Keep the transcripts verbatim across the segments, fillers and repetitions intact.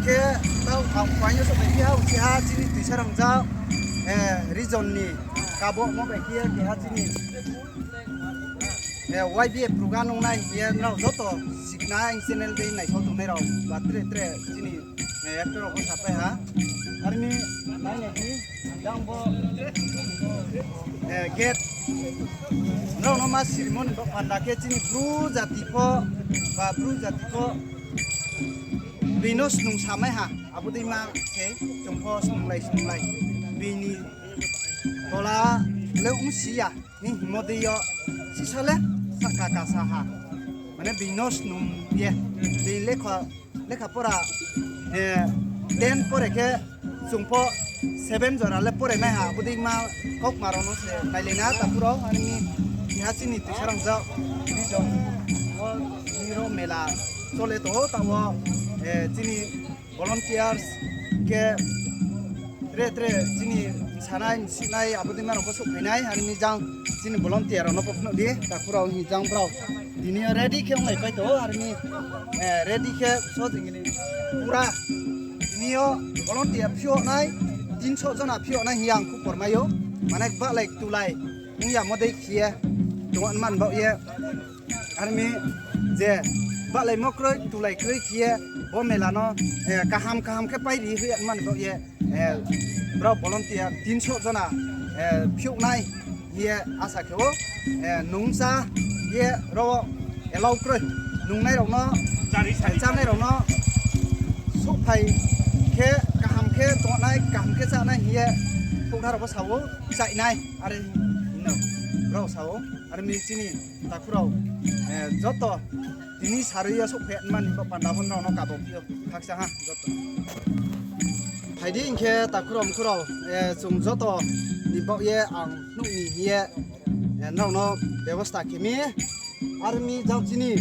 Khe tao ang phaing yo souhphai phi ha, uchih ha chini Tuisarangja, eh, region ni kabomo bai khe ye keha chini, eh, Y B A program ong nai hing ye nrao joto sikna ang channel dei naisao tongnai rao ba tre tre chini, eh, actor rao pho sapai ha. Army nai nai di, jang bo, eh, gate. Nrao no ma sirimo ni bo panda khe chini Bru jati pho, ba Bru jati pho, bini no snung samai ha, abo dei ma khe chung pho snunglai snunglai. Bini tola le ongsi ya, ni hingmo dei yo sisa le sahka kasa ha. Mane bini no snung ye, bini lekha, lekha pora, eh, ten pore khe chung pho seven jora le pore nai ha, abo dei ma kaukma rao no se nailai na takhu rao, ani ni keha chini Tuisarangja region wo nini rao mela chole tong ou, taoh wo, eh, chini volunteers khe tre tre chini msanai msihnai abo dei ma rao pho souhphai nai, ani ni jang chini volunteer rao no pho phnuh di, takhu rao ni jang brao. Tini yo ready khe onglai pai tong ou, army, eh, ready khe so jing ni pura. Tini yo volunteer phiouh nai, tinso jona phiouh nai hing ye ang khupor mai ou. Mane bahlai tulai ong yamo dei khe ye tong man baoh ye. Army je bahlaimo kroi, tulai kroi khe ye bo mela no, eh, kaham kaham khe pai ri hoih man baoh ye, eh, brao volunteer tinso jona, eh, phiouh nai hing ye asa khe ou, eh, nung chá ye ro allow kroi, nungnai rao no, chánai rao no souhphai khe kaham khe tongnai, kaham khe chánai hing ye houhgra rao pho sa ou, chainai, are hing no brao sa ou. Army chini takhu rao, eh, joto tini sarui yo souhphai man ni bo panda pho nrao no kabo phi ou, khakchang ha joto. Phai di hing khe takhu rao mkhu rao, eh, chung joto ni baoh ye ang phnuh ni hing ye, eh, nrao no bebosta khe mi. Army jang chini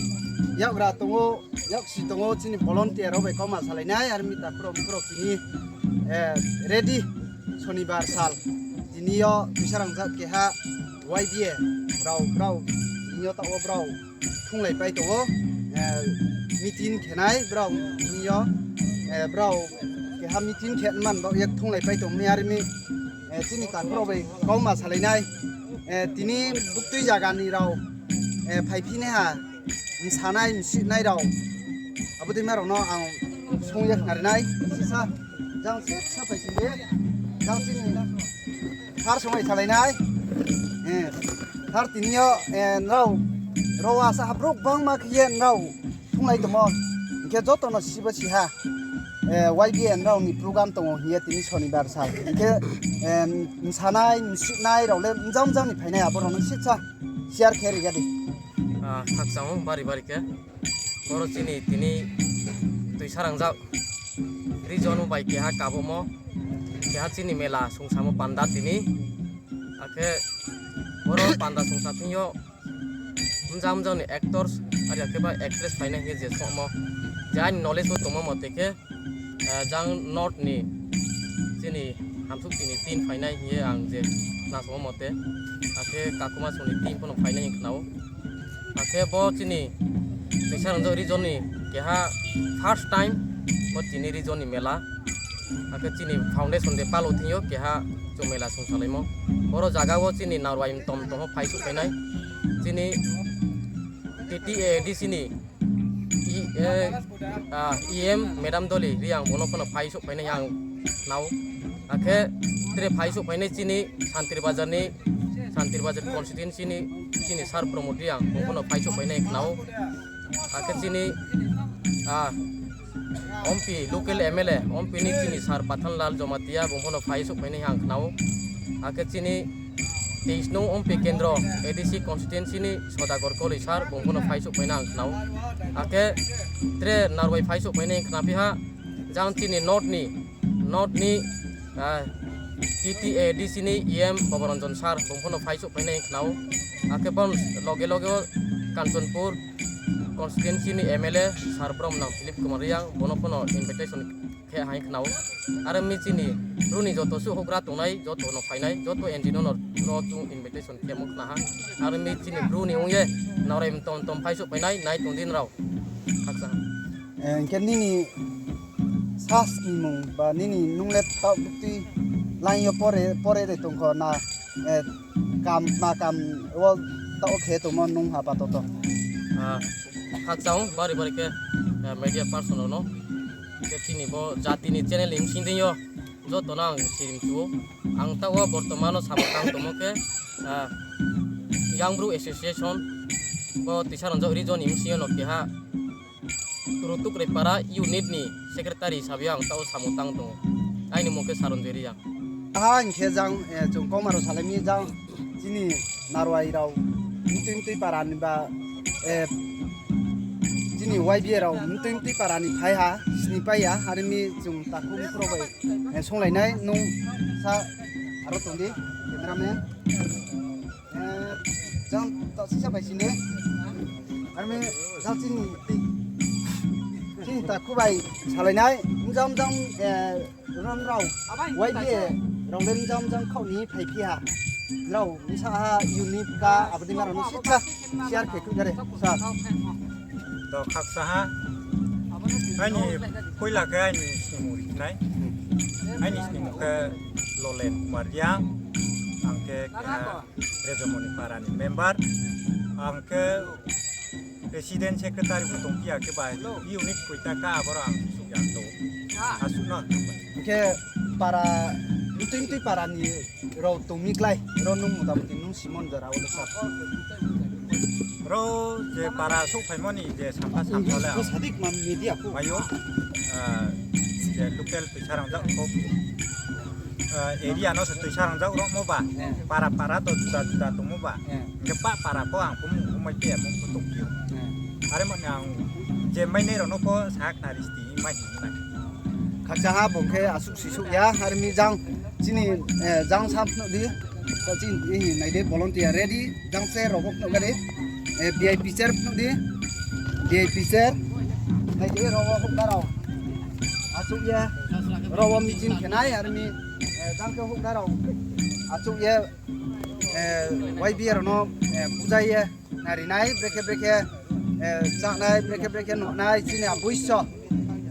yakgra tong ou, yaksi tong ou, chini volunteer rao bai kauma salai nai, army takhu rao mkhu rao tini, eh, ready, Sonibar sal. Tini yo Tuisarangja keha Y B A rao brao tini yo taoh wo brao thunglai pai tong ou, eh, meeting khe nai brao tini yo, eh, brao keha meeting khe man baoh ye thunglai pai tong mi, army, eh, chini takhu rao bai kauma salai nai, eh, tini buktui zaga ni rao, eh, phai phi nai ha, msanai msihnai rao, abo dei ma rao no ang sung ye khnari nai, sisa, jang sisa phai sing di, jang chini sar sung bai salai nai, eh, sar tini yo, eh, nrao, ro asa ha brouh bangma khe ye nrao thunglai tongmo, hing khe joto no sibo si ha, eh, Y B A nrao ni program tong ou hing ye tini Sonibar sal, hing khe, eh, msanai msihnai rao le mjang mjang ni phainai, abo rao no sisa share khe ri ya di. Ah, khakchang ou bari bari khe. Boro chini tini Tuisarangjak region bai keha kabomo, keha chini mela sungsamo panda tini. Akhe boro panda sungsa thing yo mjang mjang ni actors, are ya khe ba actress phainai hing ye je songmo. Je aini knowledge wo tongmo mote khe, eh, jang north ni chini Hamsuk chini team phainai hing ye ang je khna songmo mote. Akhe Kakuma song ni team pho no phainai hing khna ou. Akhe bo chini Tuisarangjak region ni keha first time bo tini region ni mela. Akhe chini foundation de palo thing yo keha chung mela sungsalaimo. Boro zaga wo chini narwai mtom mtom pho phaisouh phainai. Chini T T A D C ni E, eh, ah, E M Madam Doli Reang bung no pho no phaisouh phainai ang khna ou. Akhe tre phaisouh phainai chini Santir Bazar ni, Santir Bazar constituency ni chini Sir Pramod Reang bung pho no phaisouh phainai khna ou. Akhe chini, ah, Ompi local M L A, Ompi ni chini Sir Pathanlal Jamatia bung pho no phaisouh phainai ang khna ou. Akhe chini teis nung Ompi Kendro A D C constituency ni Sodagor Koli Sir bung pho no phaisouh phainai ang khna ou. Akhe tre narwai phaisouh phainai khna phi ha, jang chini north ni, north ni, ah, T T A D C ni E M Boboranjan Sir bung pho no phaisouh phainai khna ou. Akhe bo loge loge wo Kanchanpur constituency ni M L A Sir Bromnang Philip Kumar Reang bung no pho no invitation khe hai khna ou. Are mi chini Bru ni joto suh houhgra tongnai, joto no phainai, joto N G O no, no chung invitation khemo khna ha. Are mi chini Bru ni ong ye, naorai mtom mtom phaisouh phainai, nai tong di nrao. Khakchang ha. Eh, hing khe nini Sa snimung ba nini nung le taoh buktui line yo pore, pore de tong kho na, eh, kam, ma kam wo taoh khe tongmo nung ha pa toto. Ah, khakchang ou, bari bari khe, eh, media person rao no. Khe chini bo jati ni channel ni bsing deing yo, joto no ang sirimchu ou. Ang taoh wo bortoman no samung tang tongmo khe, ah, Young Bru Association, bo Tuisarangzag region ni bsing yo no keha Rutukrai para unit ni secretary hisabe ang taoh wo samung tang tong ou. Aini mung khe Saranjoy Reang. Aha hing khe jang, eh, chung kauma rao salai mi jang chini narwai rao mtui mtui para ni ba, eh, chini Y B A rao mtui mtui para ni phai ha, sini pai ya, are mi chung takhu mkro bai, eh, songlai nai nung sa aro tong di, cameraman. Eh, jang taoh sisa bai sini. Are mi jang chini, chini takhu bai salai nai, mjang mjang, eh, ron rao, Y B A rao le mjang mjang khaoh ni phaiphi ha. Rao bsa ha unit ka, abo dei ma rao no sisa share khe khuh gare, sir. To khakchang ha. Aini poila khe aini snimung ri nai. Aini snimung khe Lolen Kumar Reang. Ang khe, eh, Rejomoni para ni member. Ang khe president secretary bo tongphi ya khe ba unit koita ka aboro ang suh ya tong ou. Asuh no. Khe para, mtui mtui para ni rao tong mi klái, ro nung motamoti nung simon jora wo le sa. Ro je para souhphaimo ni je sampha sampha le ang sadik man media pho mai ou, ah, je local Tuisarangzag pho, ah, area no se Tuisarangzag rao mo ba, para para to juda juda tongmo ba, hing khe pa para pho ang pho mung pho mai phi ya, mung pho tongphi ou. Are mo ni ang je mainai rao no pho sakhnari sti mai hing nai. Khakchang ha bung khe asuh sisouh ya, are mi jang chini, eh, jang sam phnuh di. Chini nai de volunteer ready, jang chair rao bo phnuh gare. Eh, V I P chair phnuh di. V I P chair. Nai de rao wo houhgra rao achouh ye. Rao wo meeting khe nai, are mi, eh, jang khe houhgra rao achouh ye, eh, Y B A rao no, eh, bujai ye nari nai, brekhe brekhe, eh, chánai, brekhe brekhe nuhnai, chini aboiso.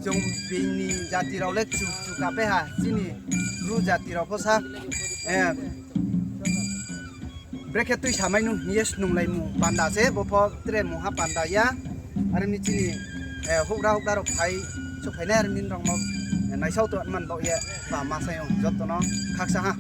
Chung bini jati rao le chu chu kapai ha, chini Bru jati rao pho sa, eh, brekhe tuisamai nu hing ye snunglaimung panda se, bo pho tre mungha panda ya. Are mi chini, eh, houhgra houhgra rao phai, souhphai nai are mi rao no, eh, naisao to man baoh ye, ba ma sai ou, joto no khakchang ha.